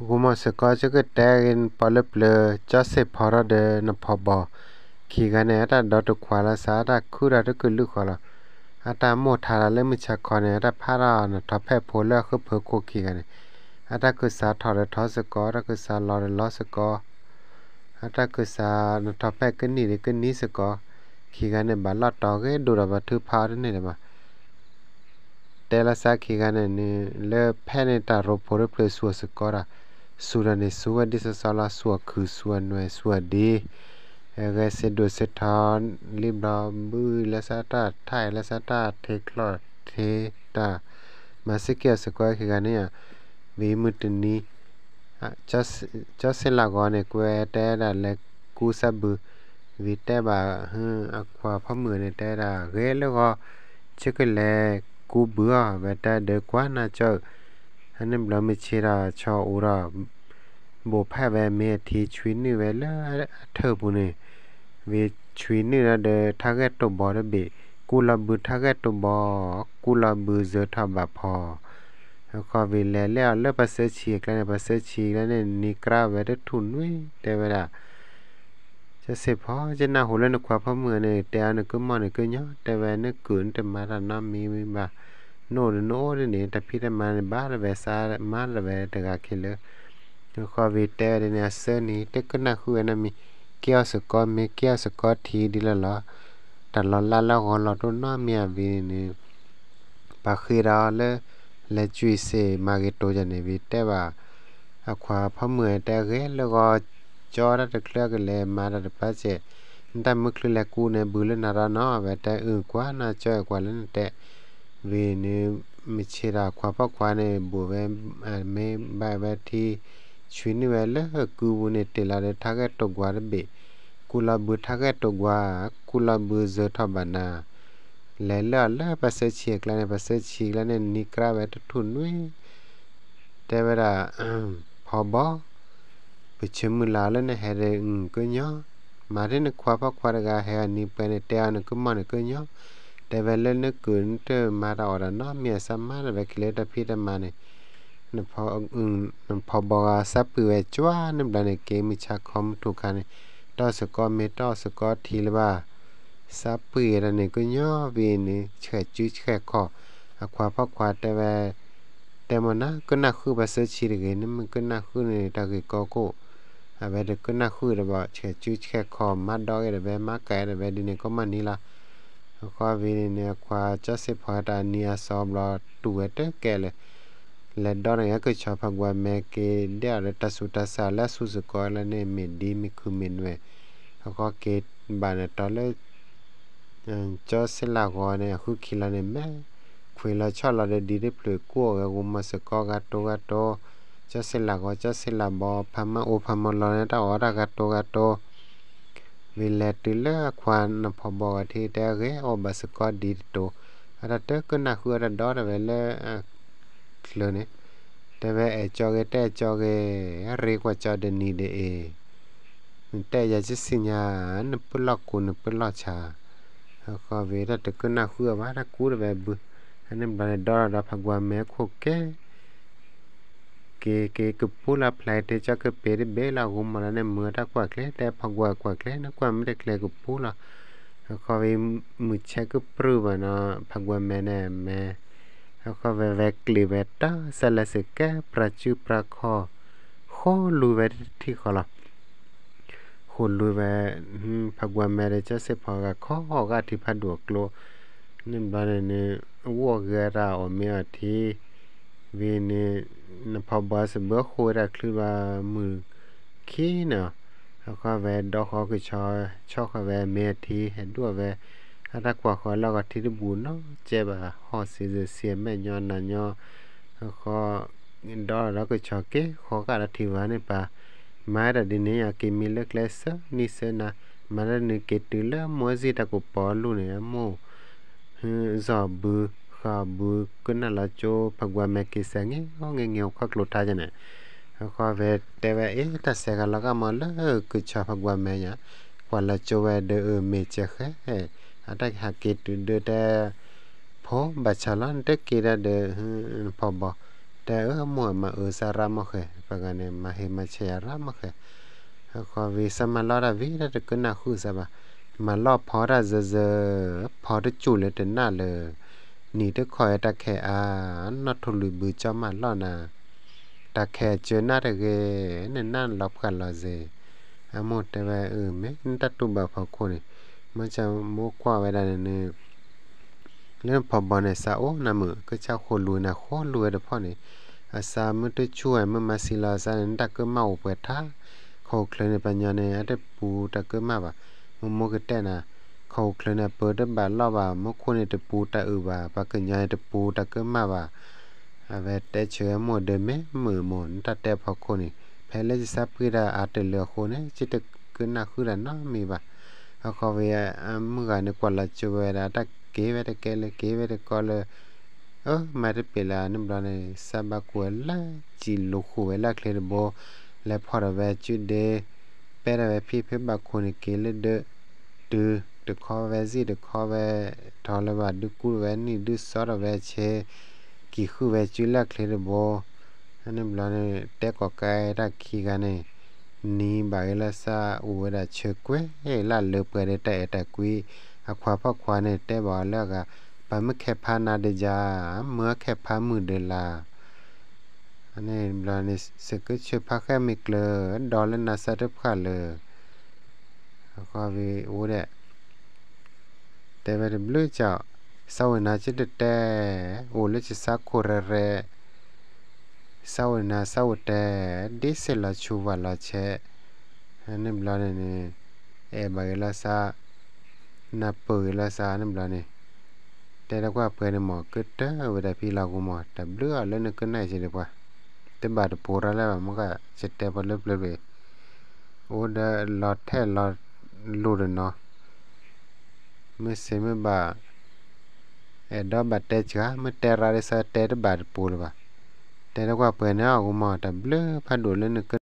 ဂီၤမီၤစ့ၢ်ကီး ကၠီကတဲဂ့ၤ ပှၤလၢပျၢၤ ကၠီစ့ၣ်ဖီထီၣ်ဒီး နဖီဘီ ခံဂၤန့ၣ် အတၢ်ဒီတခွးလၢစး အတၢ်ခုၣ်တၢ်တကလုာ်ဃီလီၤ. အတၢ်မိၣ်ထါတၢ်လၢမုၢ်ဆါခီန့ၣ် အတၢ်ဖးထီၣ်နထီၣ်ဖဲၣ်ဖိလၢအဃၢဖၢခိၣ်ခံဂၤန့ၣ် အတၢ်ကစးထီၣ်ဒီးထီၣ်စ့ၢ်ကီး အတၢ်ကစးလီၤဒီးလီၤစ့ၢ်ကီး အတၢ်ကစးနထီၣ်ဖဲၣ်ကနံၣ်ဒီးကနံၣ်စ့ၢ်ကီး ခံဂၤန့ၣ် ဘၣ်လီၢ်တီၤဂ့ၤဒိၣ်ဒီး ဘၣ်ထုကဖၣ်အီၤတန့ၢ်လၢၤဘၣ်. တဲလီၤစးခံဂၤန့ၣ် လၢဖဲန့ၣ်တၢ်ရိဖှိၣ်တဖျၢၣ်ဆူၣ်စ့ၢ်ကီးဒီး ဆူၣ်ဒီးန့ၣ် ဆူၣ်ဝဲဒ်သိးသိးလီၤ ဆူၣ်အခုၣ် ဆူၣ်အနွဲၣ် ဆူၣ်အဒ့ ဂဲၤစ့ဒိၣ်စ့ထီ လံဘျီဘုလၢစးတၢ်ထၢၣ် လၢစးတၢ်ထ့ကျီၢ်ထ့တၢ် မၤစ့ၢ်ကီးစ့ၢ်ကီးခံဂၤန့ၣ်ဧါ. ဝံၤမုၢ်တနံၤ ကၠီစ့ၣ်လးဂီၤန့ၣ် ကွဲတဲဒၣ်လဲၤကူစၢ်ဘုး ဝံၤတဲဘၣ် အခွါဖီမုၣ်န့ၣ် တဲဒၣ်ဂ့ၤလၢဂီၤ ဆ့ကလဲၤကူဘုးအီၤ ဝဲတဲဒီးကွၢ်နၤကၠီဧၢ ဟန့ၣ်ဘျီမုၢ်ဆ့ၣ်ဒီး ဆီအိၣ်ဒီး ဘိၣ်ဖးဝဲမ့ၢ်အထံဆွံနုာ်ဝဲလၢအထၢၣ်ပူၤန့ၣ် ဝံၤဆွံနုာ်ဒီး ထါဂဲၢ်တိာ်ဘီတဘ့ၣ် ကူလီၤဘုးထါဂဲၢ်တိာ်ဘီ ကူလီၤဘုးစၢၤထီၣ်ဘၣ်ဖီ ဃီဝံၤလဲၤလၢအီၤလၢပှၤစၢဆံအကျါန့ၣ် ပှၤစၢဆံအကျါန့ၣ် နံၤကြါဝဲတထူၣ်နွံ တဲဝဲဒၣ် ကၠီစ့ၣ်ဖီ ယနၢ်ဟူလၢနခွါဖီမုၣ်န့ၣ် တဲအီၤနကမီၢ်နကညီ တဲဝဲနကုၢ်နတမၤတၢ်နီတမံၤဘၣ် နအိၣ်ဒီးနအိၣ်ဒ်န့ၣ် တၢ်ဖံးတၢ်မၤန့ၣ် ဘၣ်တဝဲစးမၤတဝဲတဂၤခံလၢ ဃီဝံၤတဲဝဲဒ်န့ၣ် အဆၢနံၤ တကနၣ်ဃုာ်ဝဲနီတမံၤ ကဲအီၤစ့ၢ်ကီး မ့ၢ်ကဲအီၤစ့ၢ်ကီးထံဒ်လဲၣ်လီၤ တၢ်လီၤလါလၢဂီၤလီၤဒိၣ်နီတမံၤအဝံၤန့ၣ် ပှၤဃ့ဒီးလၢ လဲၤကွံာ်စ့ၣ်မၤဂ့ၤတိၤယၤန့ၣ် ဝံၤတဲဘၣ် အခွါဖီမုၣ်တဲဂ့ၤလၢဂီၤ ကၠီတၢ်တချုးကလဲၤမၤတၢ်တပၢ်စဲး နတၢ်မုၢ်ချုးလဲၤကူန့ၣ် ဘုးလၢနၤဒီးနီၤ ဝဲတဲအုၣ်ကွၢ်နၤကၠီကွၢ်လၢနတဲ ဝံၤန့ၣ် မုၢ်ဆ့ၣ်ဒီးခွါဖီခွါန့ၣ် ဘိၣ်ဝဲ မ့ၢ်ဘၣ်ဝဲထံ ဆွံနုာ်ဝဲလၢကုပူၤန့ၣ် တ့ၢ်လီၤဒီးထါဂဲၢ်တိာ်ကွၢ်တဘ့ၣ် ကူလီၤဘုးထါဂဲၢ်တိာ်ကွၢ် ကူလီၤဘုးစၢၤထီၣ်ဘၣ်နၤ လဲၤလၢအီၤလၢပှၤစၢဆံအကျါန့ၣ် ပှၤစၢဆံအကျါန့ၣ် နံၤကြါဝဲတထူၣ်နွံ တဲဝဲဒၣ် ဖီဘီ ပဆၢမုၢ်လၢ်လၢနဟဲဒီး ကညီ မၤဒ်နခွါဖီခွါတဂၤဟဲအနံၤပှဲၤန့ၣ် တဲအီၤနကမီၢ်နကညီ တဲဝဲလၢနကုၢ်နတမၤတၢ်အီၣ်တၢ်နီတမံၤအစးမၤတဝဲခံလၢတၢ်ဖံးတၢ်မၤန့ၣ် နဖီဘီဂၤစးပှံၢ်ဝဲကွၢ်န့ၣ်ဘျီန့ၣ် က့ၤမုၢ်ဆါခီမုၢ်ထူၣ်ခါန့ၣ် တီၢ်စ့ၢ်ကီးမ့ၢ်တီၢ်စ့ၢ်ကီးထံလၢၤဘၣ် စးပှံၢ်ဝဲဒၣ်န့ၣ် ကညီဝံၤန့ၣ် ဆှဲးစုဆှဲးခီၣ် အခွါဖီခွါတဲဝဲ တဲမနၤ ကနၣ်ဃုာ်ပှၤစၢဆံတဂ့ၤ နမ့ၢ်ကနၣ်ဃုာ်န့ၣ် တၢ်ဂ့ၢ်ကီကိၣ် အဝဲတကနၣ်ဃုာ်ဒီးဘၣ် ဆှဲးစုဆှဲးခီၣ် မၤဒီးဂ့ၤဒီးဝဲ မၤကဲဒီးဝဲဒ်န့ၣ် ကီမီၢ်နံၤလီၤ ဃီဝံၤန့ၣ် အခွါကၠီစ့ၣ်ဖီတၢ်နံၤအစီဘျီ တူၢ်ဝဲတကဲလၢာ် လဲၤဒီးန့ၣ် ကဆီဖးကွၢ်မဲာ်က့ၤဒဲးအီၤဒီးတၢ်ဆူးတၢ်ဆါလၢအဆူၣ်စ့ၢ်ကီးလၢန့ၣ် မ့ၢ်ဒ်မ့ၢ်ခုၣ်မ့ၢ်နွဲၣ် အဃိက့ၤဘၣ်န့ၣ်တီၤလၢ ကၠီစ့ၣ်လးဂီၤန့ၣ် အဃုခံလီၤန့ၣ် မဲာ်ခွံလီၤဆီၣ်လီၤဒီးဒ်တဖျၢၣ်ကူၣ်အီၤဂဲၤဂူၤမီၤစ့ၢ်ကီးဂၤတိၤဂၤတိၤ ကၠီစ့ၣ်လးဂီၤ ကၠီစ့ၣ်လးဘီ ဖးမၢအိၣ်ဖးမၢလီၤန့ၣ် တၢ်အီၣ်တၢ်ဂၤတိၤဂၤတိၤ ဝံၤလဲၤတုၤလၢအခွါနဖီဘီဂၤထံ တဲဂ့ၤအီၣ်ဘၣ်စ့ၢ်ကီးဒ်တတိၤ အတၢ်တကနၣ်ဃုာ်အတၢ်ဒီတဝဲလၢ ကျၢၤန့ၣ် တဲဝဲအဲၣ်ကၠီဂ့ၤ တဲကၠီဂ့ၤ ရ့ကွၢ်ကၠီဒီနံၤဒ်အံၤ နတဲယၤကစံၣ်ညါ နပၢၢ်လီၢ်ကူ နပၢၢ်လီၢ်ဆါ ဃီဝံၤတၢ်တကနၣ်ဃုာ်အီၤဘၣ် တၢ်ကူတဝဲဘု အန့ၣ်ဘျီန့ၣ် ဒီဒီးဖးကွၢ်မဲာ်ခိၣ်က့ က့ၤက့ၤကပူၤလီၤ ဖျါတ့ၢ်ကၠီကပ့ၤတဘ့ၣ်လီၤ ဂူၤမီၤလီၤန့ၣ် မုာ်တၢ်ကွၢ်ကျဲ တဲဖးကွၢ်ကွၢ်ကျဲ နကွၢ်မ့ၢ်တကျဲကပူၤလီၤ ဃီဝံၤ မုၢ်ဆဲးကပြုၢ်ဘၣ်နီၤ ဖးကွၢ်မဲာ်န့ၣ်မဲာ် ဃီဝဲဝဲကျ့ၤဝဲတၢ် စဲးလဲးစ့ၢ်ကဲ ပြၤစုပြၤခီၣ် ဃိလူၤဝဲတထံၣ်ဃီလီၤ ဃိလူၤဝဲ ဖးကွၢ်မဲာ်ဒီး ကၠီစ့ၣ်ဖီဂၤခီဂာ်ထံဖးဒိၣ်အကျိ န့ၣ်ဘျီန့ၣ်န့ၣ် ဂီၢ်ဂ့ၤတၢ်အီၣ်မ့ၤအီထံ ဝံၤန့ၣ် နဖီဘီစဘၢဃိဝဲဒၣ်ချုးဘၣ်မုၢ်ခံန့ၣ် ဃီဝဲဒီဃီကဆီ ဆီၣ်ဃီဝဲမ့ၤအထံ ဟဲဒိၣ်ဝဲ အတၢ်ကွၢ်ဃီလၢဂီၤထံတဘူၣ်နီၤ ကဲဘၣ်ဟီၣ်စံစ့ၢ်စံမဲာ်ညီနၤညီ ဃီ ဒီဒီးကဆီၣ်က့ၤ ဃီဂာ်ဒီးထံဝါန့ၣ်ပၢ် မၤတၢ်ဒ်န့ၣ် အက့ၤမံလၢကျဲစၢနံၣ်စၢနၤ မၤတၢ်နုာ်က့ၤတုၤလၢမိၢ်စံၣ်တၢ်ကူၣ်ပီလူၤန့ၣ် အမိၢ် ဟ စီၤဘု ဃီဘု ကနၣ်လီၤကၠိ ဖးကွၢ်မဲာ်က့ၤစဲး ငဲၤအီၤငဲၤငဲၤအီၤခီၣ်ကျိထါယန့ၣ် ဃီဝဲတဲဝဲအ့ၣ် တၢ်စဲးဂၤလီၤဂာ်မးလၢကဆီၣ်ဖးကွၢ်မဲာ်ညါ ကွၢ်လီၤကၠိဝဲဒီးအမ့ၢ်ကဲဃဲ အတၢ်ကဟးက့ၤတုၤဒီးတဲ ဖိဘၣ်ဆၣ်လီၤ နတက့ၤဒၣ်ဒီး နဖီဘီ တဲအၢမိၢ်အမၤအၢစၢ်ရၣ်မီၢ်ဃဲ, ပှၤဂၤန့ၣ် မၤဟ့မၤဆဲးယၤရၣ်မီၢ်ဃဲ, ဃီဝံၤစၢ်မၤလီၢ်တၢ်ဝံၤ တၢ်တကၢနၢ်ဃုာ်စၢ်ဘၣ်, မၤလီၢ်ဖီတၢ်စၢၤစၢၤ, ဖီတကၠူၢ်လၢတနၢ်လၢ, နံၤတခီအတၢ်ခဲအါ, နီၢ်ထူလွံၢ်ဘုကၠီမၤလီၢ်နၤ, တၢ်ခဲအစၢနၢ်တဂ့ၤ, နနၢ်လီၤဖှၣ်လီၤစ့ၤ, အမိၢ်တဲဝဲအၢ မ့ၢ်နတၢ်တူၢ်ဘၣ်ဖီခိၣ်န့ၣ်, မ့ၢ်မိၢ်ကွၢ်ဝဲဒၣ်န့ၣ် လၢနဖီဘီန့ၣ် စးအိၣ်နၤမုာ် ကစၢ်ဃိလူၤနၤ ဃိလူၤဝဲတဖီန့ၣ်, အစးမုၢ်တဆူၣ်ဝဲ မုၢ်မၤဆံးလီၤအစးန့ၣ် နတၢ်ကၢမၢ်အိၣ်ပှဲၤထါ, ခိၣ်ချၢန့ၣ် ပှၤညီန့ၣ် အတပူၤတၢ်ကၢမၢ်ဘၣ်, မိၢ်မိၢ်ကတဲနၤ, ခိၣ်ချၢန့ၣ် အပၢတဘၣ်လီၢ်ဘၣ်, မူခိၣ်န့ၣ်တပူၤတၢ်အုၣ်ဘၣ်, ပှၤကညီန့ၣ်တပူၤတၢ်ကၢမၢ်ဘၣ်, အဝဲတဲဆၢအမိၢ်ဒီး မ့ၢ်မုာ်မိၢ် နတၢ်တဲဖီခိၣ်န့ၣ်, ဖဲလၢယစးပှ့ၤတၢ်အါတလၢအဃိန့ၣ် ယတကၢနၢ်ဃုာ်တၢ်နီတမံၤဘၣ်, အဃီဝံၤ အမုၢ်ဂၤန့ၣ် ကွၢ်လီၤကၠိဝဲဒၣ် တၢ်က့ၤဝဲတကဲလၢ က့ၤဝဲတကီလၢ အၢ မၤတပ့ၤလၢ န့ၣ်ဘျီန့ၣ် စၢ်ဘၣ်ကူးဝဲလၢ စံာ်လူၤဃုာ်ဝဲလၢအချ့တဘိ, လဲၤဖီၣ်ထီၣ်ဝဲကုဒ့, ပဲထီၣ်ဝဲဖံဖုဘၣ်ခိၣ်န့ၣ် က့ၤလၢဒၢး, တုၤတခီဝဲ စံာ်တခီဝဲ, ထီၣ်လၢၤဘၣ် ဒုးကူထီၣ်ဝဲနံၣ် ဒုးစီထီၣ်ဝဲဆ့, က့ၤဃုာ်ဝဲကုလၢအချ့တဘိ, န့ၣ်ဘျီန့ၣ် တဲကိးကဲတၢ်ခံဂၤန့ၣ်, နံၤဘၣ်ဂ့ၤလီၤစၢ် အိၣ်ဝဲဒၣ်ဆၢကွဲးလၢလၢပှဲၤဒီးတၢ်အဲၣ်တၢ်ကွံ, အခွါဖီၣ်ခွါန့ၣ် တဲဘၣ်အီၤလၢအဂၤ, ပှၤမ့ၢ်ခဲဖါနၤဒီးယၤ, မ့ၢ်အခဲဖါမုၢ်ဒီးလၢ် န့ၣ်ဘျီန့ၣ် စကၢဆၢဖးဃဲမ့ၢ်ကျၢၤ, ဒီးလၢနၤစၢ်တဖၣ်လၢာ်, အဃီဝံၤအိၣ်ဒဲး, တဲဝဲတဘျုးကီး, စၢ်ဝဲနၤကတတဲ, အိၣ်လၢကစၢ်ခိၣ်ရဲရဲ, စၢ်ဝဲနၤစၢ်ဝဲတဲ, ဒ်စ့ၢ်လီၤဆူဝၣ်လီၤဆဲး, န့ၣ်ဘျီန့ၣ်န့ၣ်, အဲၣ်ဘၣ်ဂ့ၤလီၤစၢ်, နၢ်ပၢၢ်ဂ့ၤလီၤစၢ် န့ၣ်ဘျီန့ၣ်, တဲတၢ်ကွၢ်ပှဲၤန့ၣ်မး ကတၢၢ်ဝဲဒၣ်ဖံလီၤကမီၤ တဘျုးအီၤလၢနကနၣ်စ့ၢ်ဒံးပှၤ, တဘၣ်တပိၤရၢ်လၢၤဘၣ် မ့ၢ်ကစတဲပှၤလၢပျၢၤပျၢၤ, အိၣ်ဒီးလီၤထဲလီၤလိၤတနီၤ, မ့ၢ်စ့မ့ၢ်ဘၣ် အဲၣ်ဒိးဘၣ်တဲစှၤ မ့ၢ်တဲရၣ်ဒ်စၢ်တဲတဘၣ်တပိၤလၢၤဘၣ်, တဲတၢ်ကွၢ်ပှဲၤန့ၣ်အီၤကမီၤ တဘျုးဖးဒိၣ်လၢနက